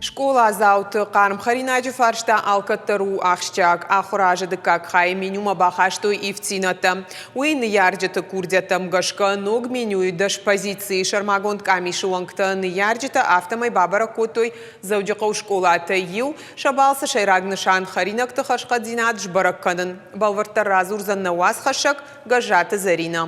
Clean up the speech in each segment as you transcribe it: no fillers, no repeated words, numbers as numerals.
Скъоладзауты хъарм хӕринаджы фарста алкӕддӕр у ахсджиаг. Ахуыры азы дыккаг хайы менюмӕ бахастой ивддзинӕдтӕ. Уый ныййарджыты курдиӕттӕм гӕсгӕ ног менюйы 10 позицийы сӕрмагонд къамисы уӕнгтӕ ныййарджытӕ афтӕмӕй бабӕрӕг кодтой Дзӕуджыхъӕуы скъолатӕй иу. Сӕ балцы сӕйраг нысан хӕринӕгты хӕрзхъӕддзинад сбӕрӕг кӕнын. Бӕлвырддӕр радзурдзӕн нӕ уацхӕссӕг Гӕззаты Зӕринӕ.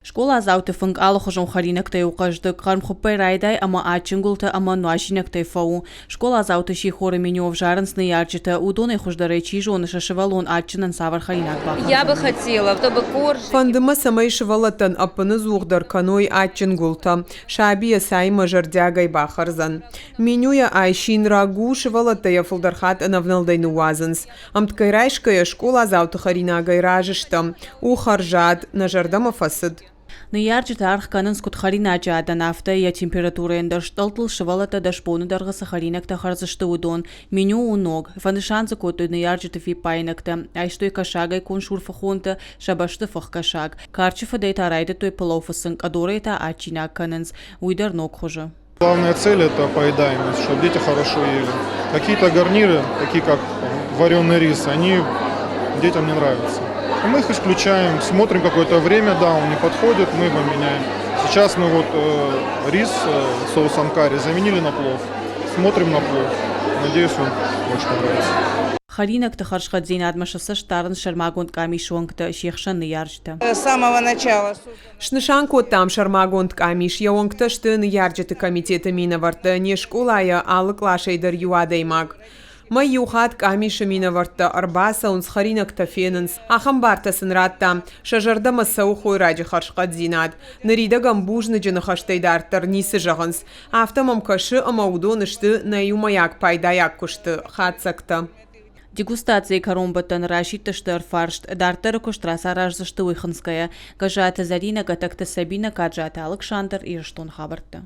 Скъоладзауты фынг алыхуызон хӕринӕгтӕй у хъӕздыг, хъӕрмхуыппӕй райдай ӕмӕ адджын гуылтӕ ӕмӕ нуазинӕгтӕй фӕу. Скъоладзауты сихоры меню ӕвзарынц ныййарджытӕ, уыдонӕй хуыздӕрӕй чи зоны, сӕ сывӕллон адджынӕн цавӕр хӕринаг Я бы бахӕрдзӕн. хотела, чтобы коржики Фӕнды мӕ, цӕмӕй сывӕллӕттӕн ӕппыныдзухдӕр кӕной адджын гуылтӕ. Саби йӕ цаимӕ зӕрдиагӕй бахӕрдзӕн. Менюйӕ айсин рагу сывӕллӕттӕ йӕ фылдӕр хатт ӕнӕвнӕлдӕй ныууадзынц. Ӕмткӕй райсгӕйӕ скъоладзауты хӕринагӕй разы стӕм. У хӕрзад, нӕ зӕрдӕмӕ фӕцыд. Ныййарджытӕ аргъ кӕнынц куыд хӕринаджы адӕн, афтӕ йӕ температурӕйӕн дӕр стъӕлтыл сывӕллӕттӕ 10 боны дӕргъы цы хӕринӕгтӕ хӕрдзысты, уыдон. Меню у ног. Фӕнысан дзы кодтой ныййарджыты фиппаинӕгтӕ. Айстой кӕсагӕй консурфыхонтӕ, сӕ бӕсты фых кӕсаг. Карчы фыдӕй та райдыдтой пылау фыцын, къӕдорӕй та адджинаг кӕнынц. Уый дӕр ног хуызы. Главная цель – это поедаемость, чтобы дети хорошо ели. Какие-то гарниры, такие как вареный рис, они детям не нравятся. Мы их исключаем, смотрим какое-то время, да, он не подходит, мы его меняем. Сейчас мы вот рис соусом карри заменили на плов. Смотрим на плов. Надеюсь, он больше понравится. Хӕринӕгты хӕрзхъӕддзинадмӕ сӕ цӕст дарынц сӕрмагонд къамисы уӕнгтӕ, се хсӕн ныййарджытӕ. С самого начала. Снысан кодтам сӕрмагонд къамис, йӕ уӕнгтӕ сты ныййарджыты комитеты минӕвӕрттӕ, не скъолайӕ алы къласӕй дӕр иу адӕймаг. Мӕй иу хатт къамисы минӕвӕрттӕ ӕрбацӕуынц, хӕринӕгтӕ фенынц. Ахӕм бартӕ сын радтам, сӕ зӕрдӕмӕ цӕуы хойраджы хӕрзхъӕддзинад. Ныридӕгӕн бузныджы ныхӕстӕй дарддӕр ницы зӕгъынц. Афтӕ мӕм кӕсы, ӕмӕ уыдон сты нӕ иумӕйаг пайдайаг куысты хатдзӕгтӕ. Дегустацийы кӕронбӕттӕны расидтысты ӕрфарст. Дарддӕры куыст рацараздзысты уый хынцгӕйӕ. Гӕззаты Зӕринӕ, Гӕтӕгты Сабинӕ, Каджаты Алыксандр, Ирыстон хабӕрттӕ.